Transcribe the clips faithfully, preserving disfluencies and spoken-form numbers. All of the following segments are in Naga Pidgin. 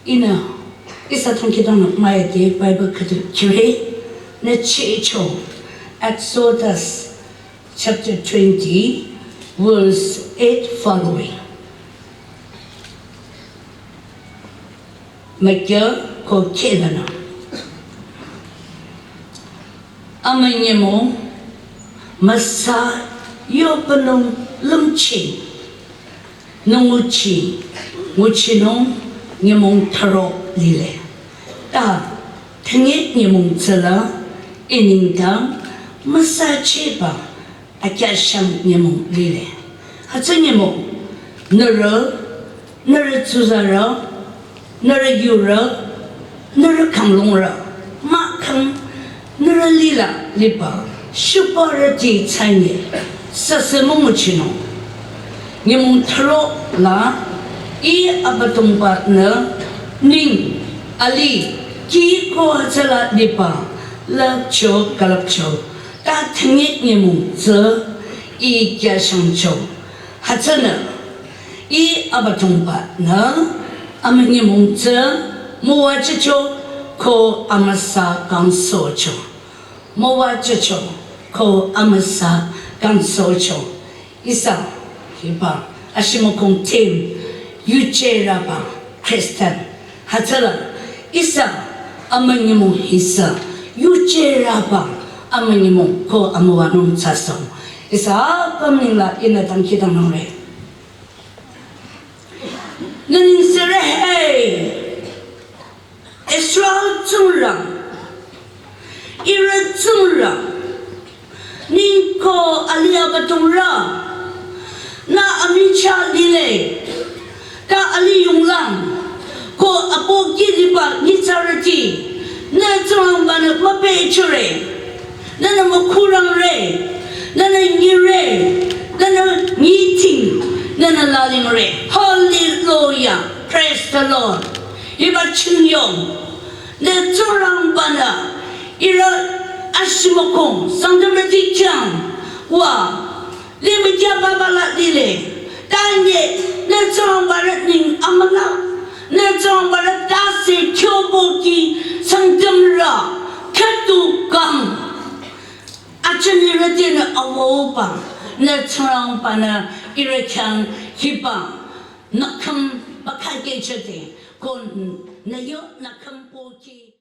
Ina, isa tangki tang mai de Bible kadu kire, ne chicho, Exodus chapter twenty, verse eight following. Makya ko kedana. Ama nyemo masa yo penung lumchi. Nunguchi, nguchi nung nyemong tharo lile. Ta, tenge nyemong tsela, ining ta, masa cheba, akyashang nyemong lile. Hatsa nyemong, nara, nara tsuzara, nara yura, nara kanglongra, ma kang, nara lila lipa, shupa rati tsanye, sase monguchino. Nyemong tharo la, i abatongpa na, ning, ali, ki ko hatsala lipa, lapcho, kalapcho, ta tenge nyemong tsa, i kyashang cho. Hatsana, i abatongpa na, ama nyemong tsa, mowa chicho, ko amasa kangso cho. Mowa chocho ko amasa kanso cho. Isa, hiba, ashimokong tim, yuche raba, Christian. Hatsala, isa, amanyimong hisa, yuche raba, amanyimong ko amawanong saso. Isa, pamila ina tangki tanong re. Naning sere hey. Israel tsungrang, ira tsungrang, ningko alia batungra, na amicha lile, ta ali yunglang, ko apo ki liba nitsarati, na tsungrang bana mape chure. Nana makhurang re, nana ngi re, nana ngi ting, nana laling re. Hallelujah. Praise the Lord. Iba chingyong. Ne tsorang bana, ira ashimokong, sangdamrati kyang, wa, Limikya baba la dile. Tanye, ne tsong barat ning amala. Ne tsong barat dasi kyobo ki sangdamra. Katu kang. Achani ratena awo pa. Ne tsong pa na irakyang hipa. Nakam bakake chate. Kon na yo nakam po ki.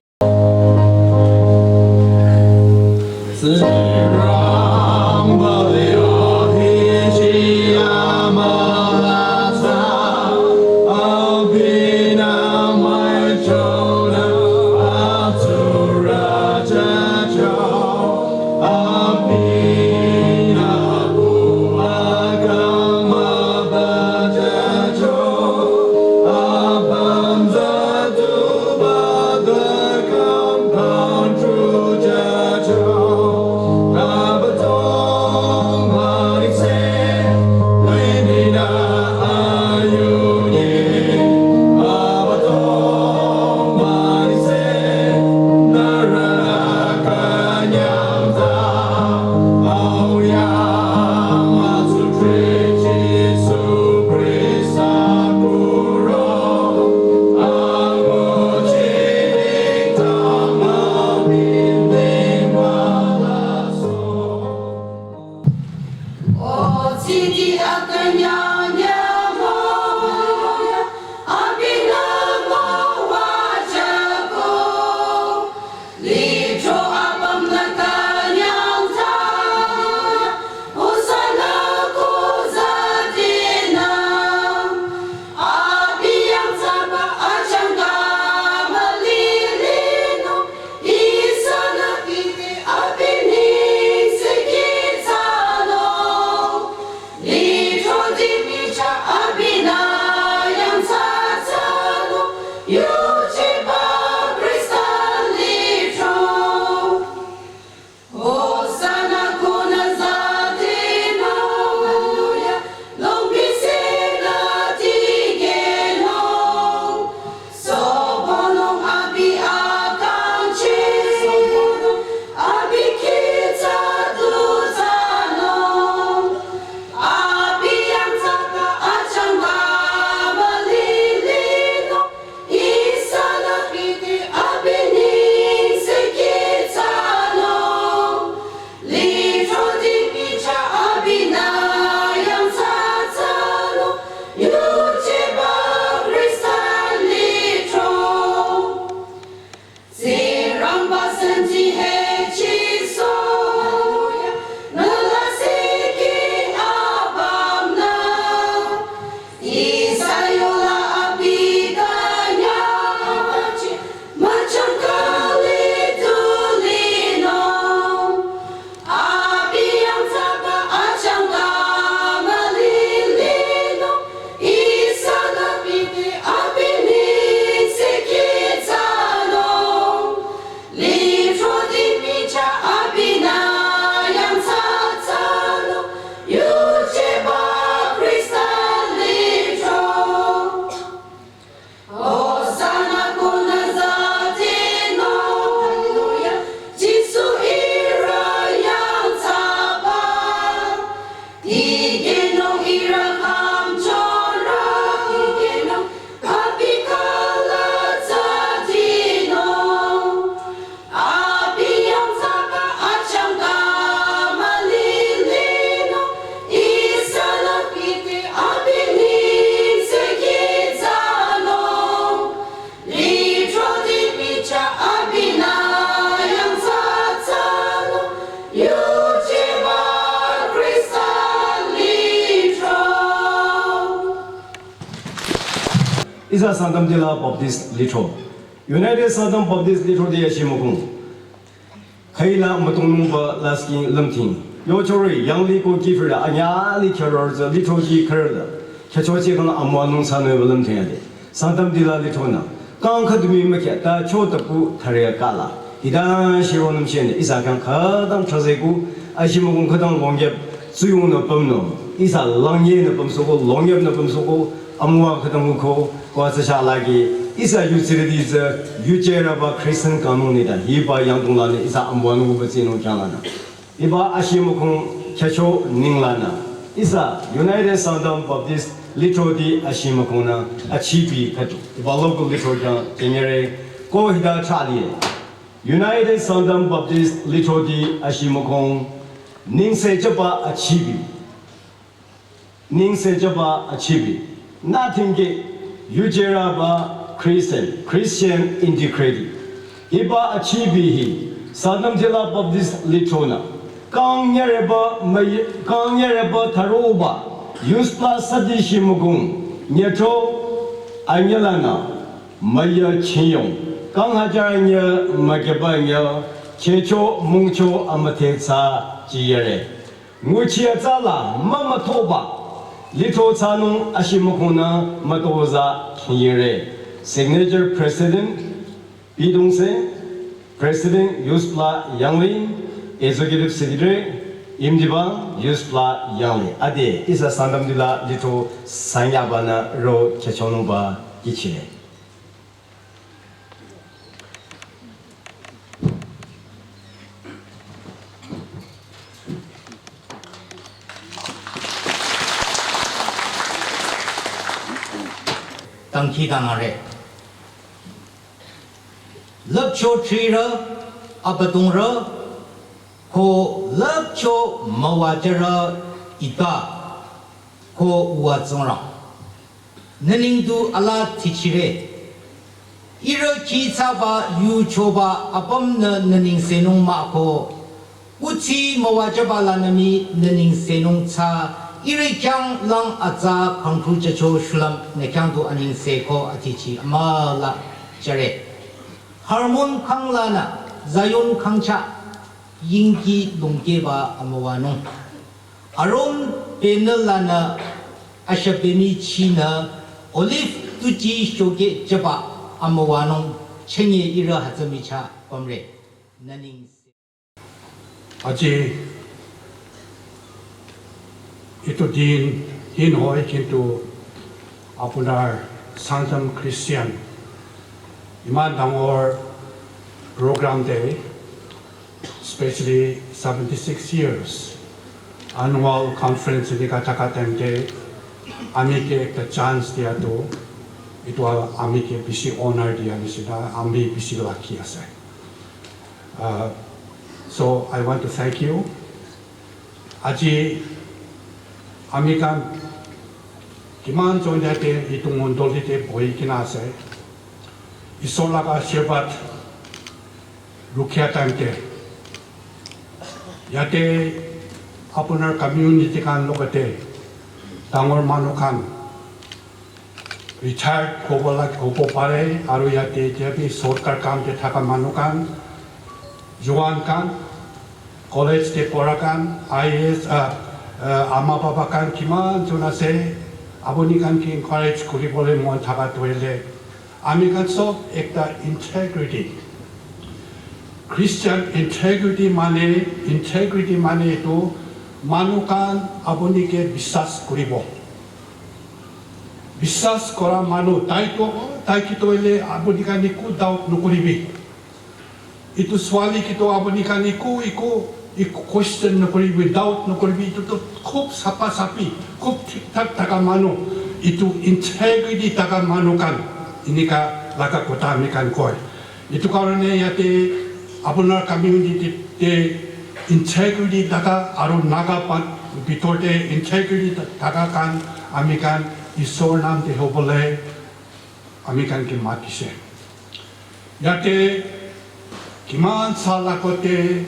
Isa Sangtam Dila Baptist Litro. United Sangtam Baptist Litro di ashi mukung. Khaila matungba lasking lamthing. Yo chori yangli ko kifira anyali kharor za litro ji kharla. Khacho chi kang amwa nung sanwe lamthing ade. Sangtam Dila Litro na. Kang khadumi makya ta cho tapu thare kala. Ida shiro nam chen isa kang khadang chaze ku ashi mukung khadang longyap suyung na pamno. Isa langye na pamsoko longyap na pamsoko amwa khadang ko Kwa tsa sha la ki, isa yu tsiri di tsa, yu che ra ba Christian kanun ni da, hi ba yang tung la ni, isa amwa nung ba tsi nung kyang la na. Iba ashi mukung kyacho ning la na. Isa United Sangtam Baptist Litro di ashi mukung na, achi bi katu. Iba local litro kyang, kenyere, ko hida cha li. United Sangtam Baptist Litro di ashi mukung, ning se chapa achi bi. Ning se chapa achibi. Nothing ke yujera ba Christian, Christian integrity. Iba achibi hi, Sangtam Dila Baptist Litro na. Kang nyere ba may, kang nyere ba tharo ba. Yus plus sadi shi mugung. Nyetro anyala na. Maya chiyong. Kang hajar nya, mageba nya. Checho mungcho amate tsa chiyere. Nguchia tsala mama toba. Litro tsanung ashimukuna matoza kiyere. Signature President Pidungse, President Yuspla Yangli, Executive Secretary Imdiba Yuspla Yangli. Ade isa sandam dila litro sanyabana ro chachonungba kichire. Tangki dangare. Lapcho trira, apatungra, ko lapcho mawajara ita, ko uwa tsongra. Naning tu ala thichire. Ira ki tsaba yu choba apam na naning senung ma ko. Uchi mawa jaba la nami naning senung cha. Ira kyang lang atsa kangkru chacho shulam na kyang tu aning se ko athichi ama la chare. Harmon khang la na Zion khang cha. Yingki lungke ba amawa nung. Aron penal lana asha pemi china olive tuchi shoke chapa amawanong chenye ira hatsami cha pamre. Naning se. Aji itu din, din hoy kintu apunar Sangtam Christian iman dangor program te especially seventy six years annual conference enika thaka time te ami ke ekta chance dia tu itu ami ke bishi honor dia nisina ami bishi lucky ase. Uh, so I want to thank you. Aji ami khan kiman jon yate itu mondoli te bohi kina ase. Isor laga ashirwad rukhiya time te yate apunar community khan logate dangor manu khan retired hobo lag hobo pare aru yate etia bi sorkar kam te thaka manu khan juan khan college te pora khan I A S ah, ah, ama baba khan kiman jon ase apuni khan ki encourage kuribole mon thaka toile Ami khan sob ekta integrity. Christian integrity mane, integrity mane etu manu khan apuni ke biswas kuribo. Biswas kora manu, tai to, tai ki to ele apuni khan eku doubt nokoribi. Etu swali ke to apuni khan eku, eku, eku question nokoribi, doubt nokoribi, etu to khub sapa sapi, khub thik thak thaka manu, etu integrity thaka manu khan, enika laga kotha ami khan koi. Etu karone yate apunar community te integrity thaka aru Naga pan bitor te integrity thaka khan ami khan Isor nam te hobole ami khan ke matishe. Yate kiman sal agote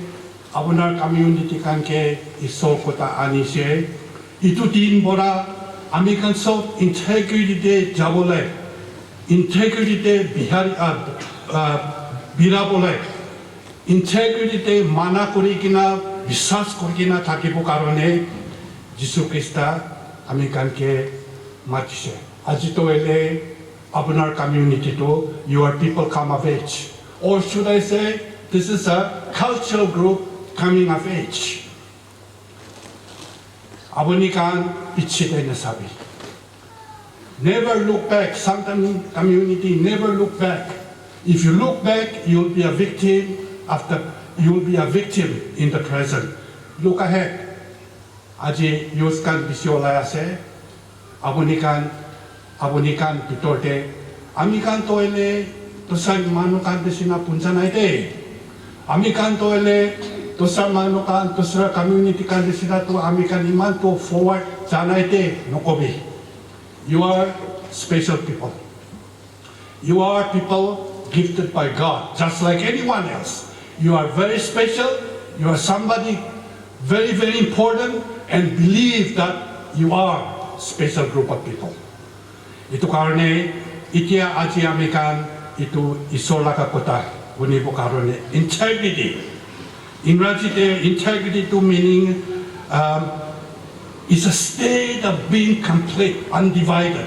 apunar community khan ke Isor kotha anishe. Itu din pora ami khan sob integrity te jabole Integrity te bihari, ah, ah, bira bole, integrity te mana kuri kina, biswas kuri kina thakibo karone Jisu Krista ami khan ke matise. Aji to ele apunar community to, your people come of age. Or should I say, this is a cultural group coming of age. Apuni khan piche te nasabi. Never look back. Sometimes community never look back. If you look back, you'll be a victim after, you'll be a victim in the present. Look ahead. Aji youth khan bishi olai ase. Apuni khan, apuni khan bitor te, ami khan to ele dusra manu khan nisina punja nai de. Ami khan to ele dusra manu khan, dusra community khan nisina to ami khan iman to forward ja nai de nokobi. You are special people. You are people gifted by God, just like anyone else. You are very special. You are somebody very, very important, and believe that you are special group of people. Itu karone, itia aji ami khan itu Isor laga kotha hunibo karone integrity. Ingraji te integrity to meaning, um, is a state of being complete, undivided.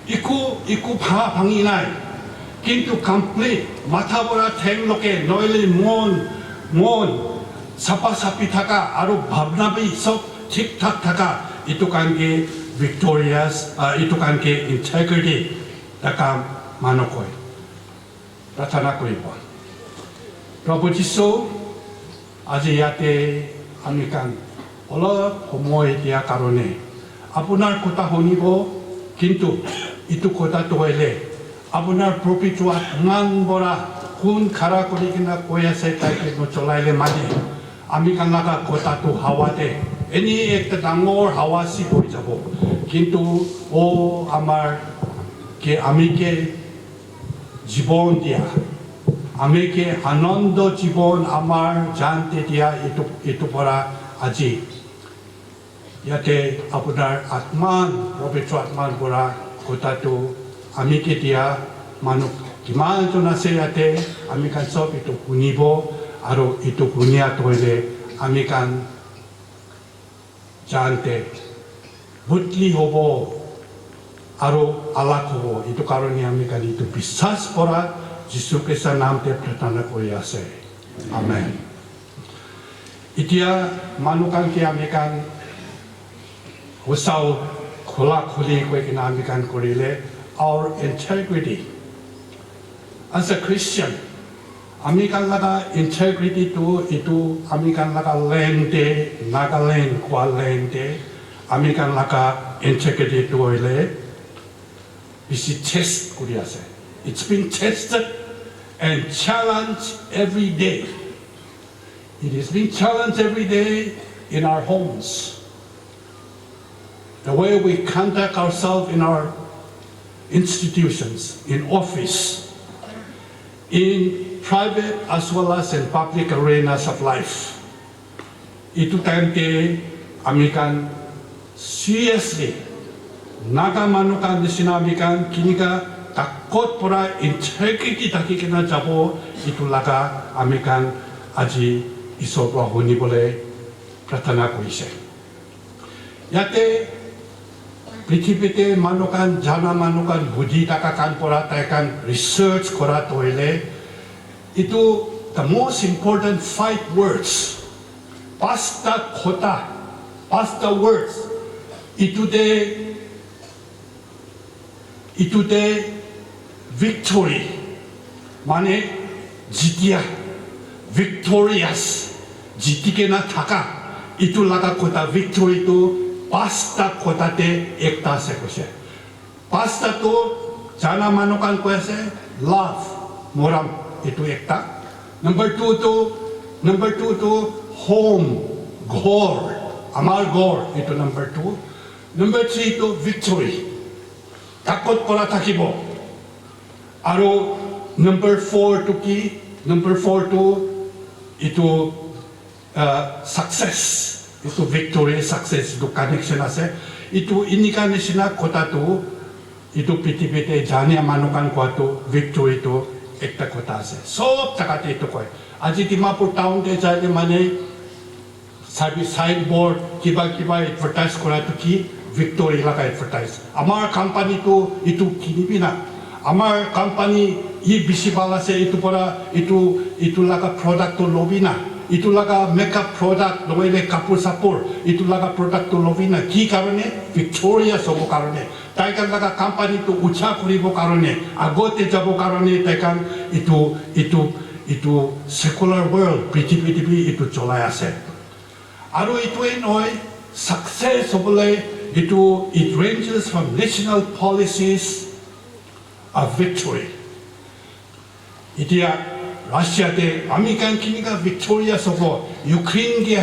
Iku, iku bha bhangi nai. Kintu complete, matha pora theng loke, noile mon, mon, sapa sapi thaka, aru bhabna bi sob thik thak thaka, itu khan ke victorious, ah, itu khan ke integrity thaka manu koi. Prarthana koribo. Prabhu Jisu, aji yate ami khan olop somoy dia karone apunar kotha hunibo, kintu itu kotha to hoile apunar prophet atman pora kun khara kuri kena koi ase tai ke no cholaile mani ami khan laga kotha to hawa te eni ekta dangor hawa si hoi jabo. Kintu o amar ke ami ke jibon dia, ami ke anando jibon amar jan te dia itu, itu pora aji. Yate apunar atman, pabitra atman pora kotha tu ami ke dia manu kiman jon ase yate ami khan sob itu hunibo aru itu hunia toile ami khan jante bodli hobo aru alag hobo. Itu karone ami khan itu biswas pora Jisu Krista nam te prarthana kori ase. Amen. Itia manu khan ke ami khan hosao khola kholi koi kena ami khan korile our integrity as a Christian, ami khan laga integrity tu itu ami khan laga land te, Nagaland kua land te, ami khan laga integrity tu hoile bishi test kuri ase. It's been tested and challenged every day. It is being challenged every day in our homes. The way we conduct ourselves in our institutions, in office, in private as well as in public arenas of life. Itu time te ami khan seriously Naga manu khan nisina ami khan kinika takot pora integrity thaki kena jabo itu laga ami khan aji Isor pora huni bole prarthana korise. Yate prithibite manu khan, jana manu khan, budhi thaka khan pora tai khan research kora toile, itu the most important five words, pasta kotha, pasta words, itu te, itu te victory, mane jitia, victorious, jiti kena thaka, itu laga kotha victory tu pasta kotha te ekta ase koise. Pasta tu jana manu khan koi ase, love, moram, itu ekta. Number two tu, number two tu home, ghor, amar ghor, itu number two. Number three tu victory, takot pora thakibo. Aru number four tu ki? Number four tu itu, uh, success. Itu victory, success, itu connection ase. Itu inika nisina kotha tu Etu prithibi te jania manu khan koa tu victory tu ekta kotha ase. Sob jaga te etu koi. Aji Dimapur town te jai le mane sabi signboard kiba kiba advertise kora tu ki victory laga advertise. Amar company tu etu kinibi na. Amar company yi bishi bhal ase, etu pora etu, etu laga product tu lobi na. Etu laga makeup product, nohoile kapur sapur, etu laga product tu lobi na. Ki karone? Victorious hobo karone. Tai khan laga company tu ucha kuribo karone, agote jabo karone tai khan etu, etu, etu secular world, prithibi te bi etu cholai ase. Aru etuwe nohoi, success hobole etu, it ranges from national policies of victory. Etia Russia te ami khan kinika victorious hobo, Ukraine ke,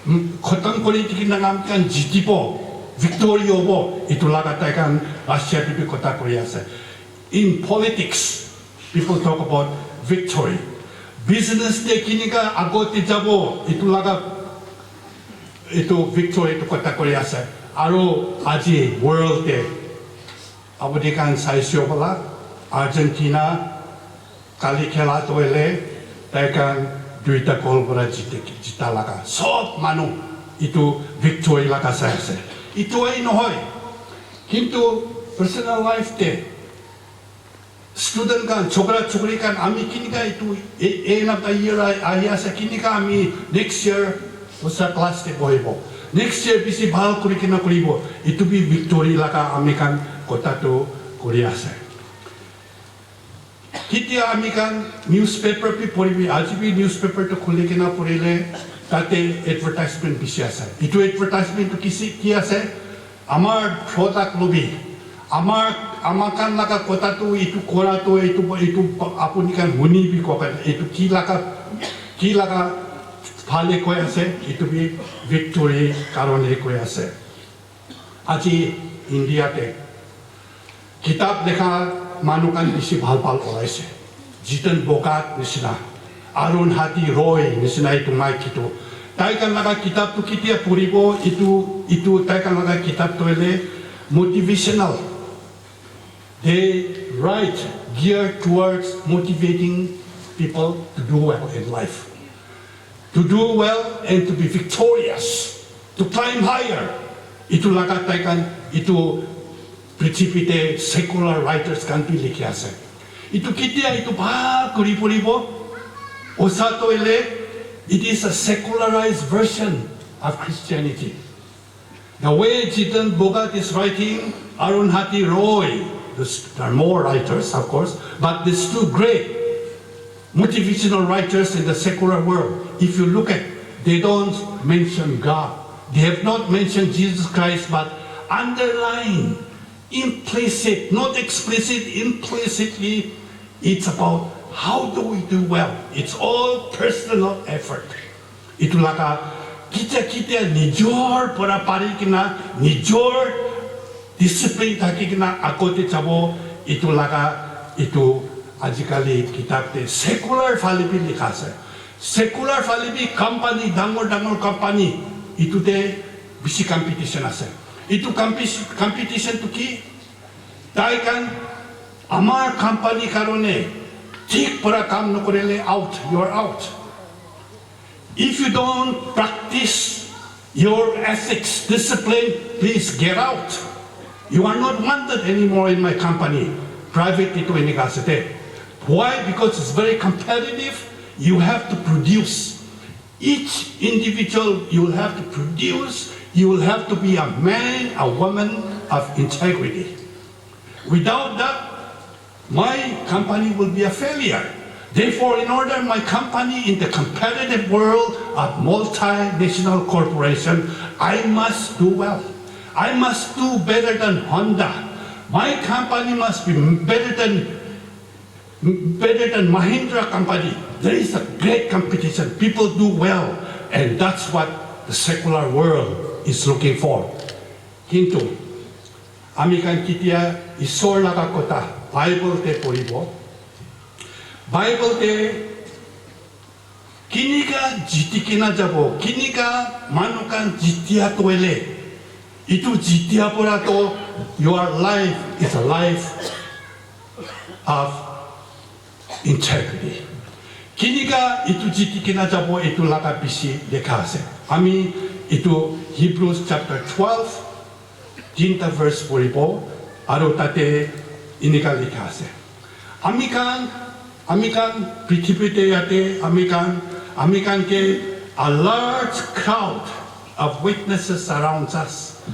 mm, khotam kori dikhi na ami khan jitibo, victory hobo, etu laga tai khan Russia te bi kotha kori ase. In politics, people talk about victory. Business te kinika agote jabo, etu laga, etu victory etu kotha kori ase. Aru aji world te apuni khan saise hobola, Argentina kali khela toh hoile tai khan duita goal para jite, jita laga. Sob manu etu victory laga sai ase. Etu ei nohoi. Kintu personal life te student khan, chokra chokri khan, ami kinika etu e-, end of the year ahi, ahi ase, kinika ami next year usa class te bohibo. Next year bisi bhal kuri kena kuribo. Etu bi victory laga ami khan kotha tu kuri ase. Kitia ami khan newspaper bi poribi, aji bi newspaper tu khuli kena porile tate advertisement bisi ase. Etu advertisement tu kisi, ki ase? Amar product lobi, amar, amar khan laga kotha tu etu kora tu etu, etu apuni khan huni bi koka, etu ki laga, ki laga phale koi ase, etu bi victory karone koi ase. Aji India te kitab lekha manu khan bisi bhal bhal olaise. Jiten Bhogat nisina, Arundhati Roy nisina etu mai kitu. Tai khan laga kitab tu kitia puribo, itu, itu tai khan laga kitab tu hoile motivational. They write geared towards motivating people to do well in life. To do well and to be victorious, to climb higher. Itu laga tai khan, itu prithibi te secular writers khan bi likhi ase. Itu kitia itu bhal kuri puribo. Osa toile, it is a secularized version of Christianity. The way Jiten Bhogat is writing, Arundhati Roy, this, there are more writers, of course, but these two great motivational writers in the secular world, if you look at, they don't mention God. They have not mentioned Jesus Christ, but underlying, implicit, not explicit, implicitly, it's about how do we do well. It's all personal effort. Itu laga kitia kitia nijor pora pari kena, nijor discipline thaki kena agote jabo, itu laga, itu ajikali kitab te secular phale bi likha ase. Secular phale bi company, dangor dangor company, itu te bisi competition ase. Itu compis-, competition tu ki? Tai khan amar company karone thik pora kam nokorile out, you are out. If you don't practice your ethics, discipline, please get out. You are not wanted anymore in my company. Private itu enika ase te. Why? Because it's very competitive. You have to produce. Each individual, you will have to produce. You will have to be a man, a woman of integrity. Without that, my company will be a failure. Therefore, in order my company in the competitive world of multinational corporation, I must do well. I must do better than Honda. My company must be better than, better than Mahindra company. There is a great competition. People do well, and that's what the secular world is looking for. Kintu ami khan kitia Isor laga kotha Bible te poribo, Bible te kinika jiti kena jabo, kinika manu khan jitia toile, itu jitia pora to Your life is a life of integrity. Kinika itu jiti kena jabo itu laga bishi lekha ase. Ami itu Hebrews chapter twelve, tinta verse poribo, aru tate inika lekha ase. Ami khan, ami khan prithibi te yate ami khan, ami khan ke a large crowd of witnesses surrounds us.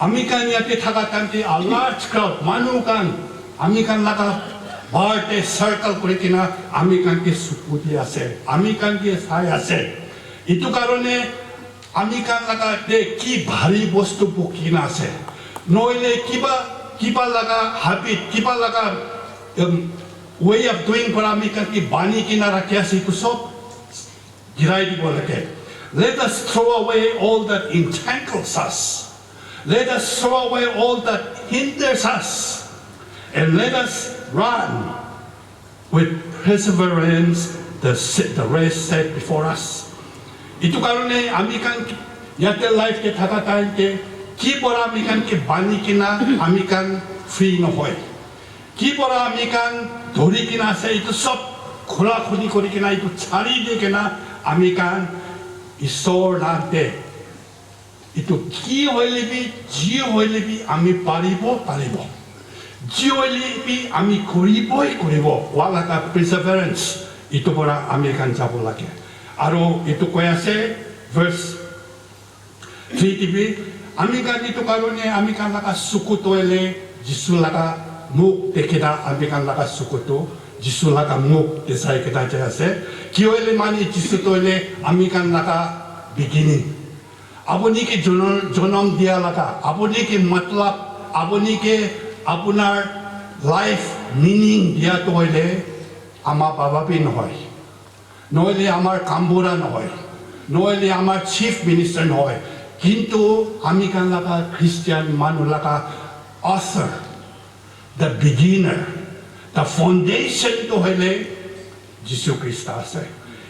Ami khan yate thaka time te a large crowd, manu khan, ami khan laga bahar te circle kuri kena ami khan ke suku di ase, ami khan ke sai ase. Itu karone ami khan laga te ki bhari bostu bukhi na ase, nohoile kiba, kiba laga habit, kiba laga, um, way of doing para ami khan ki bani kena rakhi ase, itu sob girai dibo lage. Let us throw away all that entangles us. Let us throw away all that hinders us. And let us run with perseverance the, the race set before us. Itu karone ami khan yate life te thaka time te ki para ami khan ke bani kena ami khan free nohoi. Ki para ami khan dhori kena ase, itu sob khula khuli kuri kena, itu chari di kena ami khan Isor naam te itu ki hoile bi, ji hoile bi ami paribo, paribo. Ji hoile bi ami kuriboi kuribo. Wala ka perseverance, itu para ami khan jabo lage. Aru itu koi ase, verse three te bi, ami khan itu karone, ami khan laga suku toile, Jisu laga muk dekhi na, ami khan laga suku tu, Jisu laga muk te sai kena jai ase. Ki hoile mane Jisu toile, ami khan laga beginning. Apuni ke jonom, jonom dia laga, apuni ke matlab, apuni ke apunar life meaning dia toile, ama baba bi nohoi. Nohoile amar gaonbura nohoi, nohoile amar chief minister nohoi, kintu ami khan laga Christian manu laga author, the beginner, the foundation tu hoile Jisu Krista ase.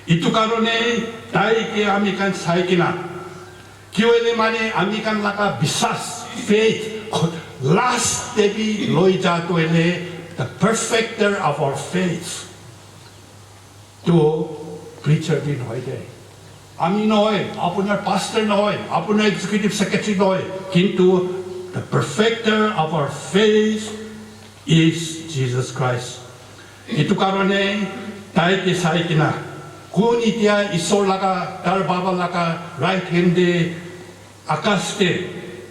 Itu karone tai ke ami khan sai kena, ki hoile mane ami khan laga biswas, faith, last te bi loi ja tu hoile the perfecter of our faith. Tu preacher bi nohoi de. Ami nohoi, apunar pastor nohoi, apunar executive secretary nohoi, kintu the perfecter of our faith is Jesus Christ. Itu karone tai ke sai kena, kun itia Isor laga, tar baba laga right hand te, akas te,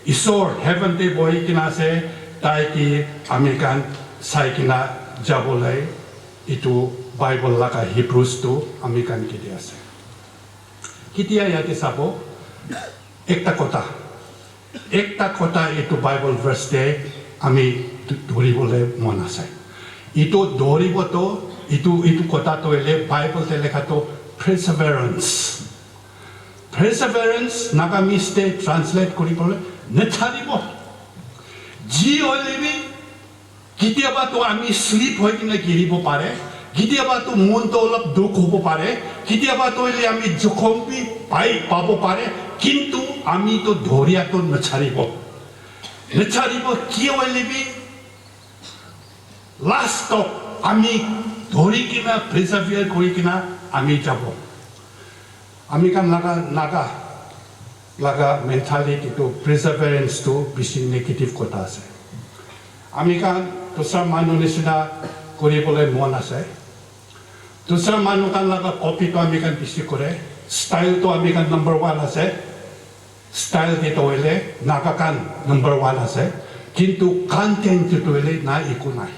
Isor heaven te bohi kena ase, tai ke ami khan sai kena jabo lai. Itu Bible laga Hebrews tu ami khan ke di ase. Kitia yate sabo, ekta kotha, ekta kotha itu Bible verse te ami dhu-, dhuribole mon ase. Itu dhuribo to, itu, itu kotha to hoile Bible te lekha to perseverance. Perseverance, Nagamese te translate kuribole nacharibo. Ji hoile bi, kitiaba to ami slip hoi kena giribo pare, kitiaba to mon to olop dukh hobo pare, kitiaba to hoile ami jokhom bi pai pabo pare, kintu ami to dhoria to nacharibo. Nacharibo ki hoile bi, last to ami dhori kena, persevere kuri kena ami jabo. Ami khan laga, Naga laga mentality tu perseverance tu bishi negative kotha ase. Ami khan dusra manu nishina kuribole mon ase. Dusra manu khan laga copy tu ami khan bishi kore. Style tu ami khan number one ase. Style te to hoile Naga khan number one ase, kintu content te to hoile na eku nai.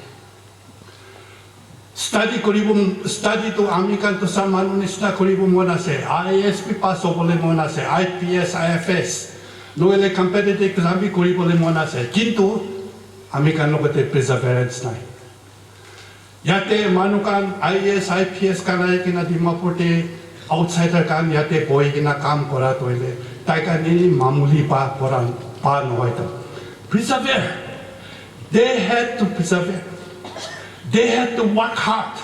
Study kuribo, study to ami khan to sab manu nishina kuribo mon ase, I A S bi pass hobole mon ase, I P S, I F S, nohole competitive exam bi kuribole mon ase, kintu ami khan logote perseverance nai. Yate manu khan I A S, I P S khan ahi kena Dimapur te outsider khan yate bohi kena kam kora toile tai khan ini mamuli pa pora pa nohoi to. Persevere. They had to persevere. They had to work hard.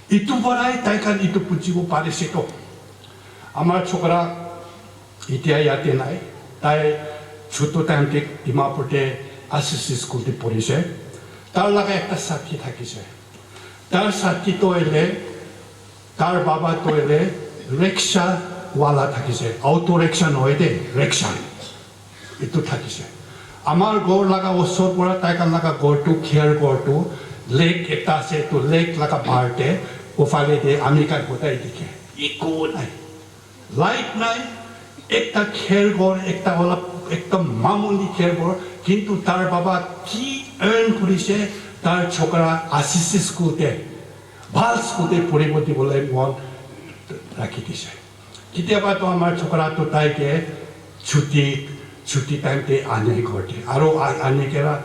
Itu parai tai khan itu punchibo parise to. Amar chokra Itya yate nai, tai chutu time te Dimapur te R C C school te porise. Tar laga ekta sathi thakise. Tar sathi to hoile, tar baba to hoile rickshaw wala thakise. Auto rickshaw nohoi de, rickshaw. Etu thakise. Amar ghor laga osor pora tai khan laga ghor tu, kher ghor tu, lake ekta ase, etu lake laga bahar te, ufale te ami khan kotai dikhe. Eku nai. Light nai, ekta kher ghor, ekta olop, ekdom mamuli kher ghor, kintu tar baba ki earn kurise, tar chokra R C C school te, bhal school te poribo dibole mon rakhi dise. Ketiaba to amar chokra to tai ke chuti, chuti time te ane ghor te. Aro a-, ane kena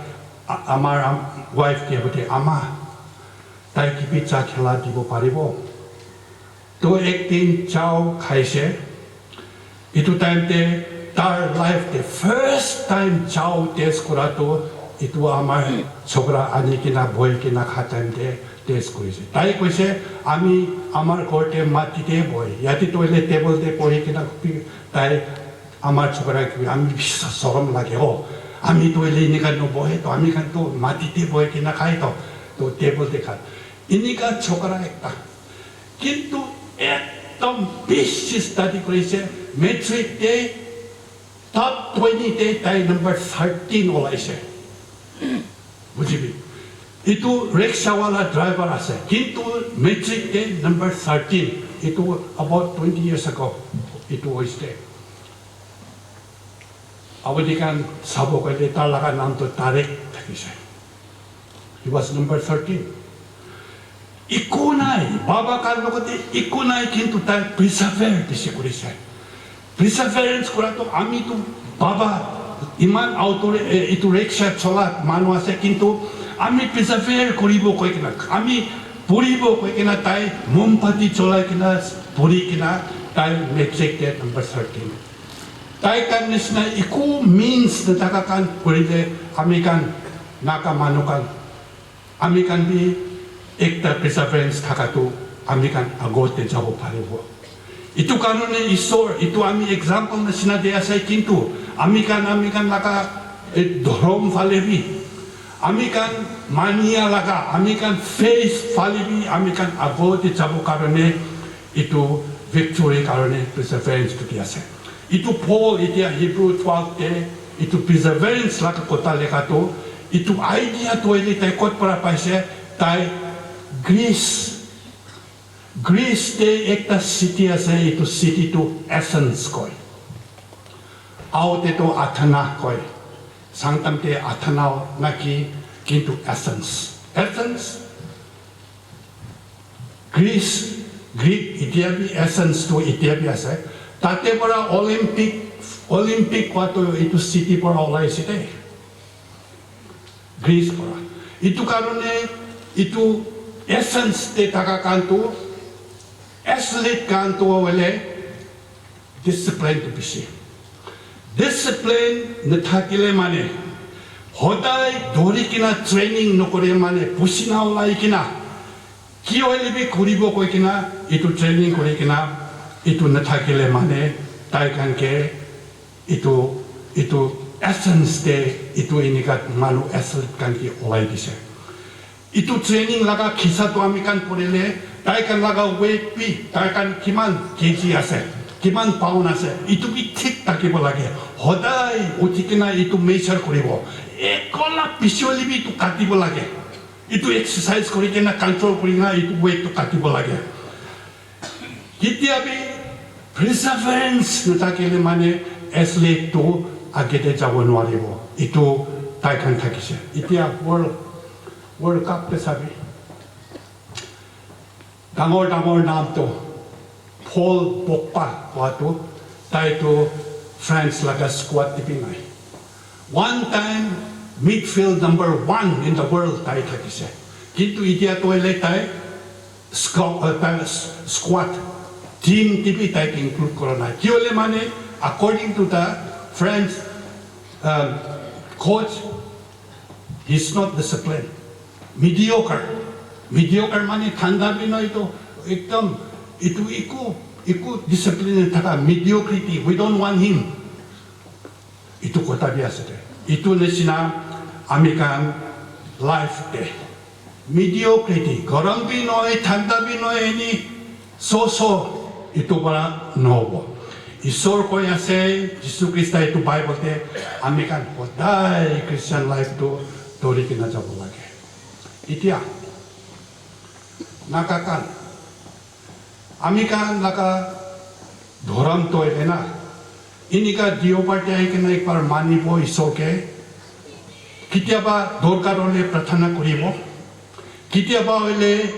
a-, amar am-, wife ke hote, "Ama, tai ki pizza khela dibo paribo?" To ek din chow khaise. Etu time te tar life te first time chow taste kora to etu amar chokra ani kena bohi kena kha time te taste korise. Tai koise, "Ami amar ghor te mati te bohe, yate toile table te bohi kena pi-," tai amar chokra ki, "Ami bishi sorom lage o, ami toile enika no bohe to, ami khan to mati te bohi kena khai to, to table te kha." Enika chokra ekta. Kintu ekdom bishi study korise, matric te top twenty te tai number thirteen olaise. Bujibi? Etu rickshaw wala driver ase, kintu matric te number thirteen. Etu about twenty years ago etu hoise. Abadi khan sabo koile tar laga naam to Tarek thakise. He was number thirteen. Eku nai, baba khan logote eku nai, kintu tai persevere bishi korise. Perseverance kora to ami to baba iman auto, eh, etu rickshaw chola manu ase, kintu ami persevere koribo koi kena, ami poribo koi kena tai mombati cholai kena pori kena tai matric te number thirteen. Tai khan nisna eku means nathaka khan korile ami khan Naga manu khan, ami khan bi ekta perseverance thaka tu ami khan agote jabo paribo. Itu karone Isor, itu ami example nisna de ase, kintu ami khan, ami khan laga, eh, dhorom phale bi, ami khan mania laga, ami khan faith phale bi, ami khan agote jabo karone itu victory karone perseverance tu di ase. Itu Paul itia Hebrew twelve te itu perseverance laga kotha lekha tu, itu idea tu hoile tai kot para paise, tai Greece, Greece te ekta city ase, itu city tu Athens koi. Ao te tu Athena koi. Sangtam te Athena naki, kintu Athens. Athens, Greece, Greek, itia bi Athens tu itia bi ase. Tate para Olympic, Olympic kowa tu itu city para olaise de. Greece para. Itu karone itu Athens te thaka khan tu, athlete khan tu hoile discipline tu bishi. Discipline nathakile mane, hodai dori kena training nokore mane, pusina olai kena, ki hoile bi kuribo koi kena, itu training kori kena, itu nathakile mane, tai khan ke itu, itu essence te, itu enika manu athlete khan ke olai dise. Itu training laga khisa tu ami khan korile, tai khan laga weight bi, tai khan kiman K G ase, kiman pound ase, itu bi thik thakibo lage. Hodai uthi kena itu measure kuribo. Ekola picholi bi itu katibo lage. Itu exercise kuri kena control kuri kena itu weight tu katibo lage. Ketia bi perseverance nathakile mane athlete tu agete jabo nwaribo. Itu tai khan thakise. Itia World, World Cup te sabi. Dangor dangor naam tu Paul Pogba kowa tu, tai tu France laga squad te bi nai. One time midfield number one in the world tai thakise. Kintu itia tu hoile tai squa-, uh, tai s-, squad team te bi tai ke include kora nai. Ki hoile mane, according to the French, um, coach, he's not disciplined. Mediocre. Mediocre mane thanda bi nohoi to, ekdom itu iku, iku discipline thaka, mediocrity. We don't want him. Itu kotha bi ase de. Itu nisina Ami khan life te mediocrity, garam bi nohoi, thanda bi nohoi, eni so so, itu para nohobo. Isor koi ase, Jisu Krista itu Bible te, ami khan hodai Christian life tu dori kena jabo lage. Itia, Naga khan, ami khan laga dhoram toh ena, inika deobar te ahi kena ekbar manibo Isor ke, kitiaba dorkar hole prarthana kuribo, kitiaba hoile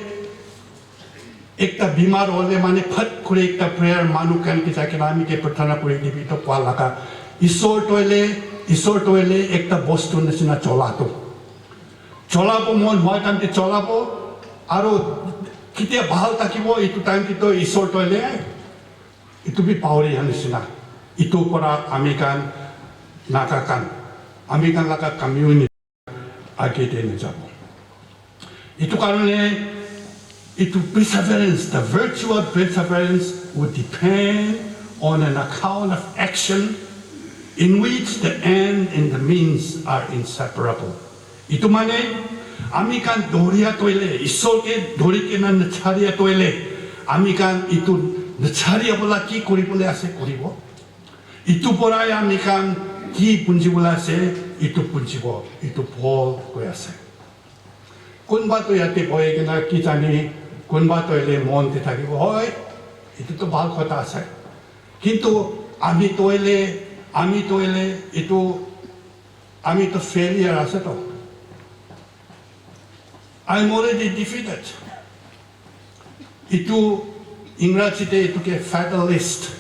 ekta bimar hole mane phat kuri ekta prayer manu khan ke jai kena ami ke prarthana kuri dibi to koa laga. Isor toh hoile, Isor toh hoile ekta bostu nisina chola to. Cholabo mon hoi time te cholabo, aro kitia bhal thakibo, itu time te to Isor toh hoile, itu bi pauri han nisina. Itu para ami khan, Naga khan, ami khan laga community age te najabo. Itu karone, itu perseverance, the virtue of perseverance would depend on an account of action in which the end and the means are inseparable. Itu mane, ami khan doria toile, Isor ke dori kena nacharia toile, ami khan itu nacharia bola ki kuri bole ase kuribo. Itu porai ami khan ki punji bola ase, itu punjibo, itu Paul koi ase. Kunba to yate bohi kena ki jani, kunba to ele mon te thakibo, hoi, itu to bhal kotha ase. Kintu ami to ele, ami to ele, itu, ami to failure ase to. I'm already defeated. Itu Ingraji te itu ke fatalist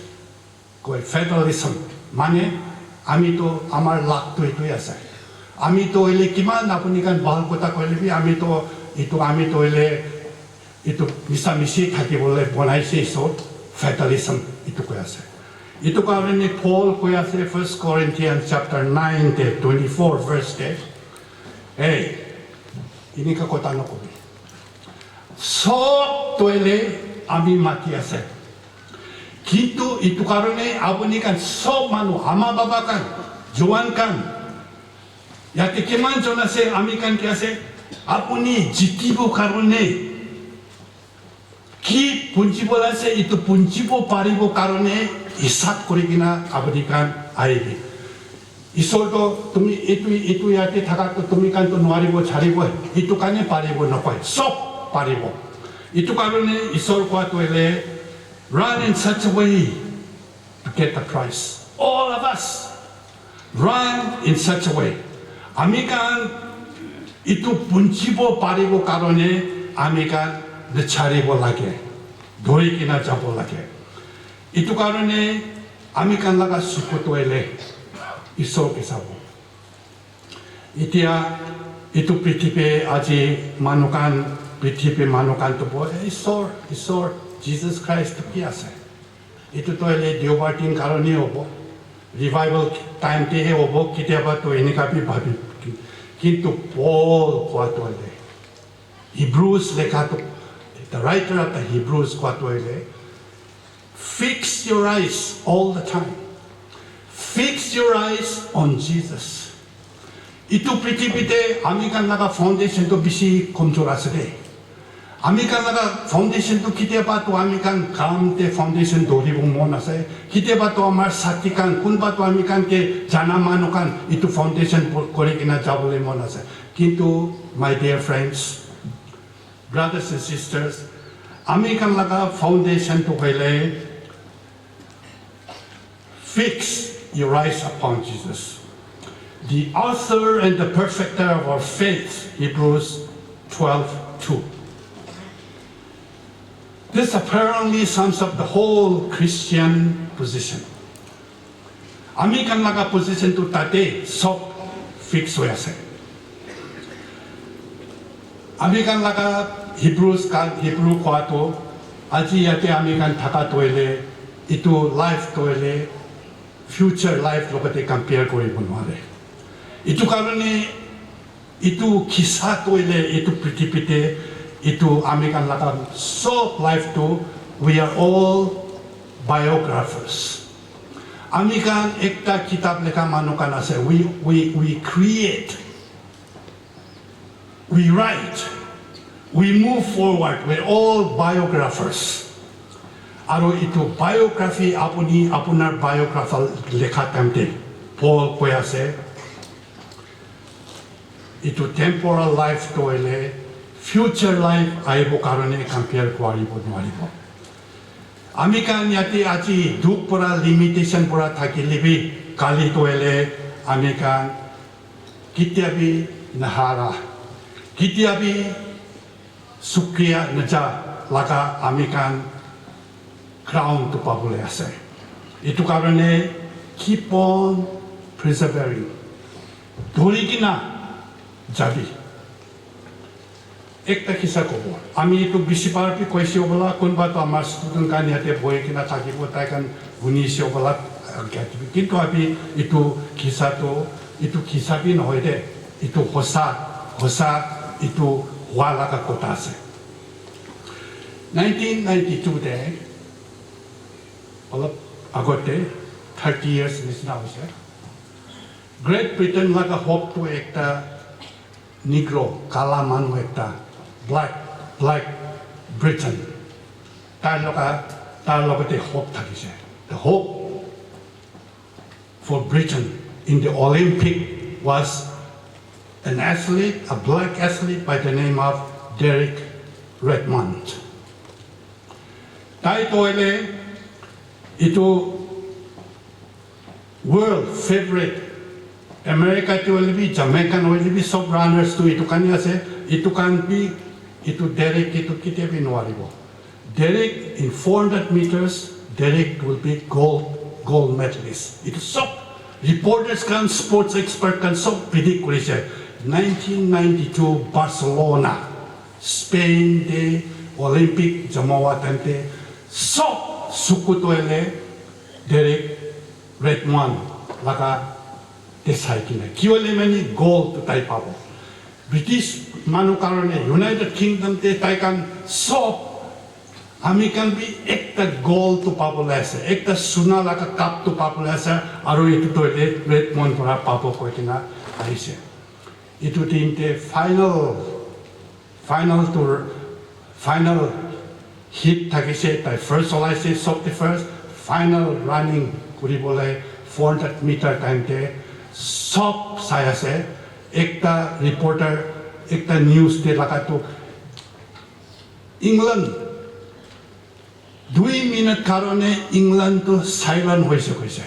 koi, fatalism. Mane, ami to, amar luck to itu ase. Ami to ele kiman apuni khan bhal kotha koile bi, ami to, itu, ami to ele itu misa misi thaki bole bonaise, so fatalism itu koi ase. Itu karone Paul koi ase First Corinthians chapter nine te twenty-four verse te, hey, inika kotha nokobi. Sob toile ami mati ase. Kintu itu karone apuni khan sob manu, ama baba khan, joan khan, yate kiman jon ase, ami khan ki ase, apuni jitibo karone ki punjibo ase, itu punjibo paribo karone hisab kuri kena apuni khan ahibi. Isor to tumi itu, itu yate thaka to tumi khan to nuaribo, charibo, itu kane paribo nokoi, sob paribo. Itu karone Isor koa to ele, run in such a way to get the prize. All of us run in such a way. Ami khan itu punjibo paribo karone ami khan nacharibo lage, dori kena jabo lage. Itu karone ami khan laga suku to ele Isor ke sabo. Itia itu prithibi aji manu khan, prithibi manu khan to bo, "Eh, Isor, Isor, Jesus Christ to ki ase?" Itu to ele deobar din karone hobo. Revival time te he hobo, kitiaba to enika bi bhabi. Kintu Paul koa to ele, Hebrews lekha to, the writer of the Hebrews koa to ele, fix your eyes all the time. Fix your eyes on Jesus. Itu prithibi te ami khan laga foundation to bishi komjor ase de. Ami khan laga foundation to kitiaba to ami khan kam te foundation doribo mon ase. Kitiaba to amar sati khan, kunba to ami khan ke jana manu khan itu foundation po-, kori kena jabole mon ase. Kintu, my dear friends, brothers and sisters, ami khan laga foundation to hoile, fix your eyes upon Jesus, the author and the perfecter of our faith, Hebrews twelve two. This apparently sums up the whole Christian position. Ami khan laga position tu tate sob fix hoi ase. Ami khan laga Hebrews khan, Hebrew koa tu, aji yate ami khan thaka tu hoile, itu life tu hoile, future life logote compare koribo nware. Itu karone itu kisa tu hoile, itu prithibi te, itu ami khan laga sob life tu, we are all biographers. Ami khan ekta kitab lekha manu khan ase. We, we, we create We write, we move forward, we all biographers. Aru itu biography, apuni apunar biography lekha time te Paul koi ase, itu temporal life to hoile future life ahibo karone compare koribo nuaribo. Ami khan yate aji dukh pora limitation pora thakile bi kali to hoile ami khan ketia bi nahara, ketia bi sukriya naja laga ami khan crown tu pabole ase. Itu karone keep on persevering. Dhori kina jabi. Ekta kisa kobo. Ami itu bishi bar bi koise obola, kunba to amar student khan yate bohi kina thakibo, tai khan huni se obola, ah, kintu abi itu kisa to, itu kisa bi nohoi de. Itu hosa, hosa itu hua laga kota ase. Nineteen ninety-two te, olop agote, thirty years nisina hoise. Great Britain laga hope to ekta Negro, kala manu ekta, black, black Britain. Tar loga, tar logote hope thakise. The hope for Britain in the Olympic was an athlete, a black athlete by the name of Derek Redmond. Tai toile itu world favorite America te hoile bi, Jamaican hoile bi, sob runners tu itu khan ase, itu khan bi, itu Derek itu ketia bi nuaribo. Derek in four hundred meters, Derek will be gold, gold medalist. Itu sob reporters khan, sports expert khan sob predict kurise. Nineteen ninety-two Barcelona, Spain te Olympic jama hua time te sob suku toile Derek Redmond laga te sai kina. Kiwale mani gold tu tai pabo. British manu karone United Kingdom te tai khan sob ami khan bi ekta gold tu pabole ase, ekta suna laga cup tu pabole ase, aru itu toile Redmond pora pabo koi kina ahise. Itu din te final, final tour, final hit thakise, tai first olaise, sob te first, final running kuribole four hundred meter time te sob sai ase, ekta reporter, ekta news te laga tu England dui minute karone England tu silent hoise koise.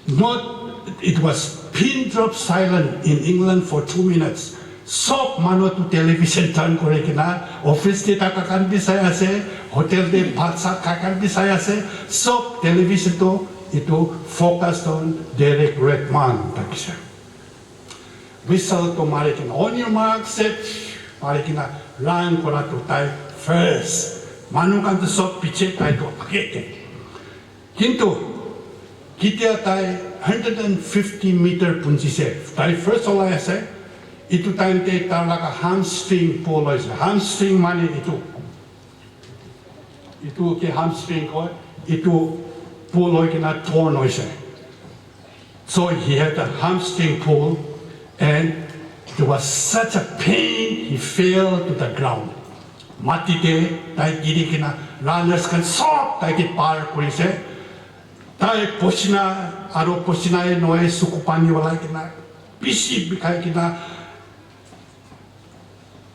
Not, it was pin drop silent in England for two minutes. Sob manu tu television turn kori kina, office te thaka khan bi sai ase, hotel te bhat sat kha khan bi sai ase, sob television tu itu focus on Derek Redmond thakise. Whistle to mari kina, on your mark, set, mari kina run kora tu tai first. Manu khan tu sob piche, tai tu age te. Kintu ketia tai hundred and fifty meter punchise, tai first olai ase, itu time te tar laga hamstring pull hoise. Hamstring mane itu, itu ke hamstring koi, itu pull hoi kina torn hoise. So he had a hamstring pull and there was such a pain, he fell to the ground. Mati te tai giri kina, runners khan sob tai ke par kurise. Tai posina aro posina e noe suku pani olai kina, bishi bikhai kina,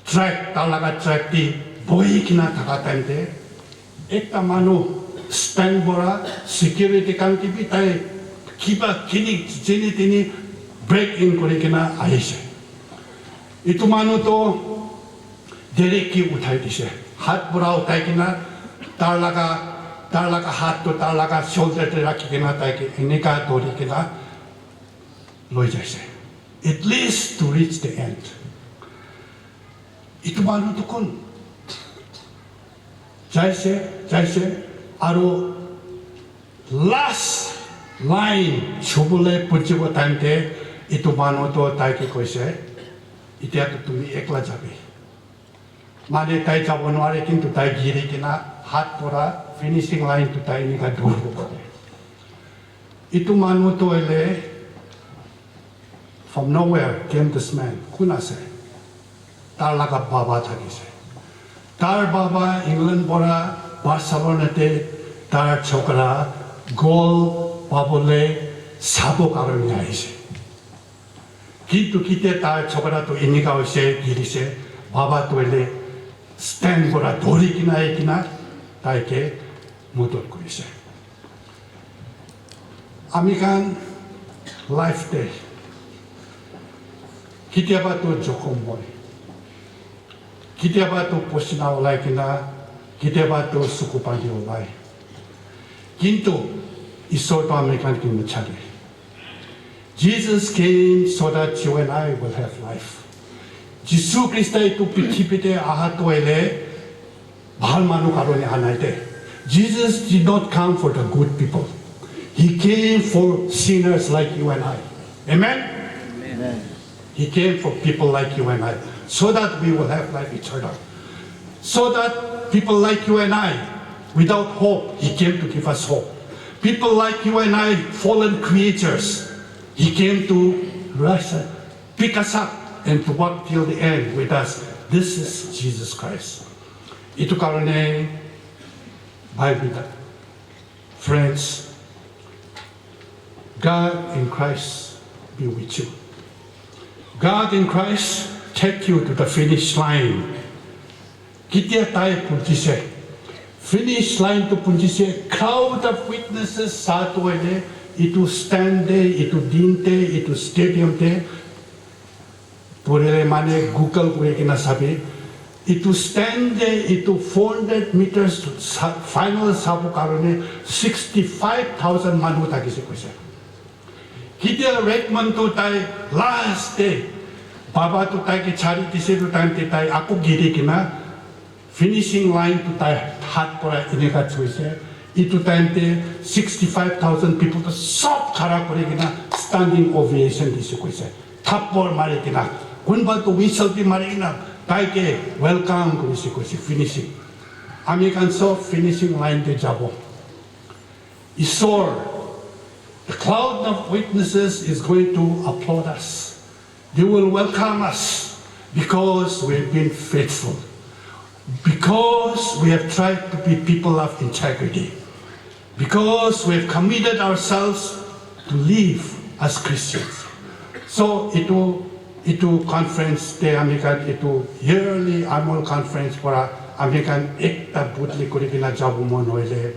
track, tar laga track te bohi kina thaka time te, ekta manu stand pora security khan ke bi tai kiba kini jini tini break in kori kina ahise. Itu manu to Derek ke uthai dise. Hat pora uthai kina tar laga, tar laga hat to tar laga shoulder te rakhi kina tai ke enika dori kina loi jaise. At least to reach the end. Itu manu tu kun? Jaise, jaise, aru last line chubole punchibo time te itu manu tu tai ke koise, "Itia tu tumi ekla jabi." Mane tai jabo nware, kintu tai giri kina hat pora finishing line tu tai enika duribo kore. Itu manu tu hoile, from nowhere came this man. Kun ase? Tar laga baba thakise. Tar baba England pora Barcelona te tar chokra goal pabole sabo karone ahise. Kintu kitia tar chokra tu enika hoise, girise, baba tu ele stand pora dhori kina ahi kina taike modot korise. Ami khan life te kitiaba tu jokhom hoi, kitiaba tu posina ulai kina, kitiaba tu suku pani ulai. Kintu Isor tu ami khan ke nachade. Jesus came so that you and I will have life. Jisu Krista itu pithibite aha tu ele bhal manu karone aha nai te. Jesus did not come for the good people. He came for sinners like you and I. Amen? Amen. He came for people like you and I, so that we will have life eternal. So that people like you and I, without hope, He came to give us hope. People like you and I, fallen creatures, He came to rise up, pick us up, and to walk till the end with us. This is Jesus Christ. Itu karone, bhai bhai, friends, God in Christ be with you. God in Christ take you to the finish line. Kitia tai punchise? Finish line tu punchise, crowd of witnesses sa tu ele, itu stand te, itu din te, itu stadium te, purele mane Google kuri kina sabi, itu stand te, itu four hundred meters sa-, final sabo karone sixty five thousand manu thakise koise. Kitia Redmond tu tai last te, baba tu tai ke chari dise tu time te tai aku giri kina finishing line tu tai hat pora eneka chuise. Itu time te sixty five thousand people tu sob khara kuri kina standing ovation dise koise. Thappor mari kina, kunba tu whistle bi mari kina, tai ke welcome kurise koise, finishing. Ami khan sob finishing line te jabo. Isor, the cloud of witnesses is going to applaud us. They will welcome us because we have been faithful, because we have tried to be people of integrity, because we have committed ourselves to live as Christians. So itu, itu conference te ami khan itu yearly annual conference pora ami khan ekta budli kuri kina jabo mon hoile,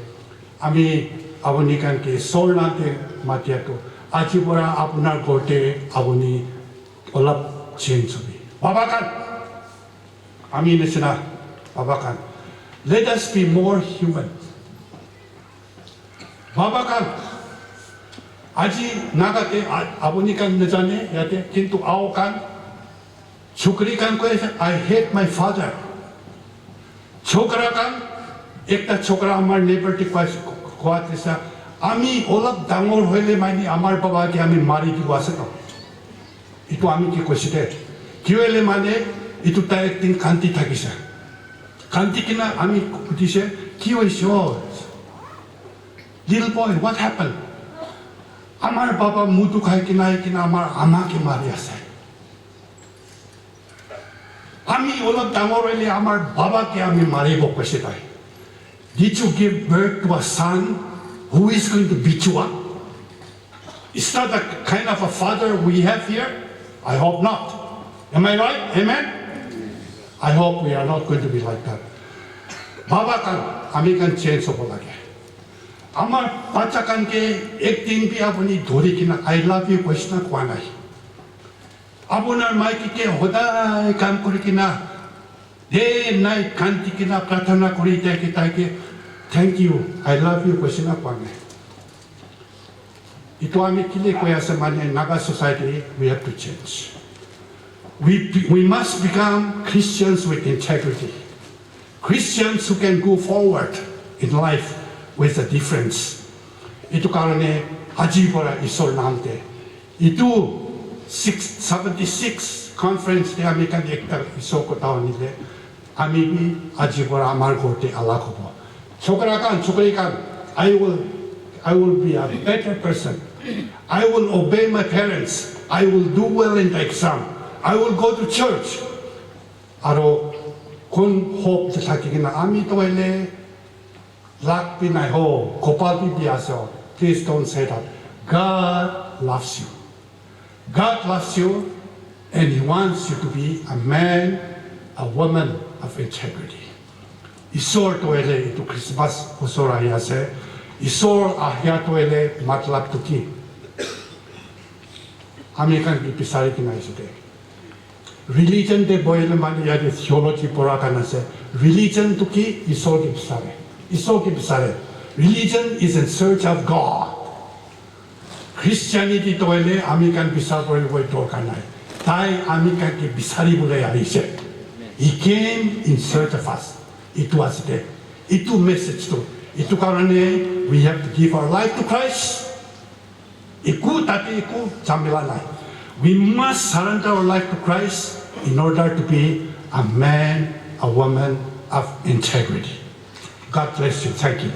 ami apuni khan ke sorna te matia tu aji pora apunar ghor te apuni olap change hobi. Baba khan, ami nisina baba khan, let us be more human. Baba khan, aji Naga te a-, apuni khan najane yate, kintu ao khan, chukri khan koi ase, "I hate my father." Chokra khan, ekta chokra amar neighbor te koi ase, koa disa, "Ami olap dangor hoile mane amar baba ke ami mari dibo ase to." Itu ami ki koise de. Kiyo ele mane, itu tai ekdin kanti thakise. Kanti kina ami kudise, "Ki hoise o? Little boy, what happened?" "Amar baba mudu khai kina, kina amar ama ke mari ase. Ami olop dangor hoile amar baba ke ami maribo," koise tai. "Did you give birth to a son who is going to beat you up? Is that the kind of a father we have here? I hope not. Am I right? Amen?" I hope we are not going to be like that. Baba khan, ami khan change hobo lage. Amar bacha khan ke ek din bhi apuni dhori kina, "I love you" koise na koa nai? Apunar maiki ke hodai kam kuri kina, day night kanti kina, prarthana kuri tai ke, tai ke, "Thank you, I love you" koise na koa nai? Itu ami kile koi ase mane, Naga society, we have to change. We, we must become Christians with integrity. Christians who can go forward in life with a difference. Itu karone aji pora Isor naam te, itu six, seventy six conference te ami khan ekta Isor kotha hunile, ami bi aji pora amar ghor te alag hobo. Chokra khan, chokri khan, I will, I will be a better person. I will obey my parents. I will do well in the exam. I will go to church. Aro kun hope te thaki kena ami toh hoile luck bi nai ho, kopal bi bia ase ho. Please don't say that. God loves you. God loves you and He wants you to be a man, a woman of integrity. Isor toh hoile etu Christmas osor ahi ase. Isor ahia toh hoile matlab tu ki? Ami khan ki bisari kena aise de. Religion te boile manu yate theology pora khan ase. Religion tu ki? Isor ki bisare. Isor ki bisare. Religion is in search of God. Christianity toh hoile ami khan bisar kori bole dorkar nai. Tai ami khan ki bisari bole ahi ase. He came in search of us. Itu ase de. Itu message tu. Itu karone we have to give our life to Christ. Eku tate eku jamela nai. We must surrender our life to Christ in order to be a man, a woman of integrity. God bless you. Thank you.